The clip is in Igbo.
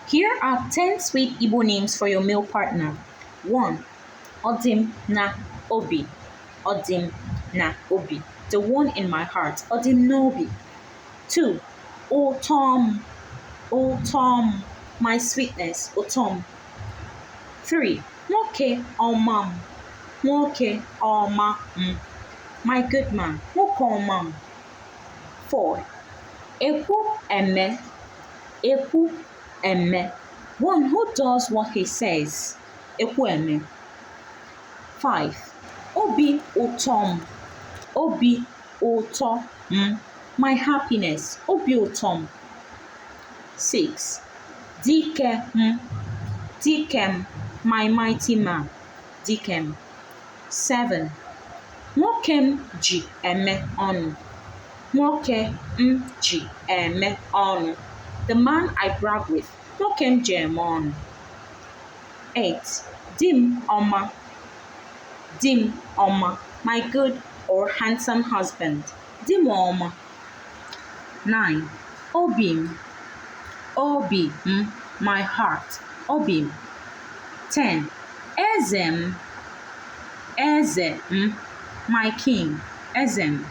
Here are 10 sweet Igbo names for your male partner. 1. Odim na Obi. Odim na Obi. The one in my heart. Odim Nobi. 2. Otom. Otom. My sweetness. Otom. 3. Nwoke ọma m. Nwoke ọma m. My good man. Nwoke ọma m. 4. Ekwu eme. Ekwu eme. One who does what he says. Ekwu eme. 5. Obi ụtọ m. Obi ụtọ m. My happiness. Obi ụtọ m. 6. Dike m. Dike m. My mighty man. Dike m. 7. Nwoke m ji eme ọnụ. Nwoke m ji eme ọnụ. The man I brag with. Nwoke m ji eme ọnụ. 8. Di m ọma. Di m ọma. My good or handsome husband. Di m ọma. 9. Obi m. Obi m. My heart. Obi m. 10. Eze m. Eze m. My king. Eze m.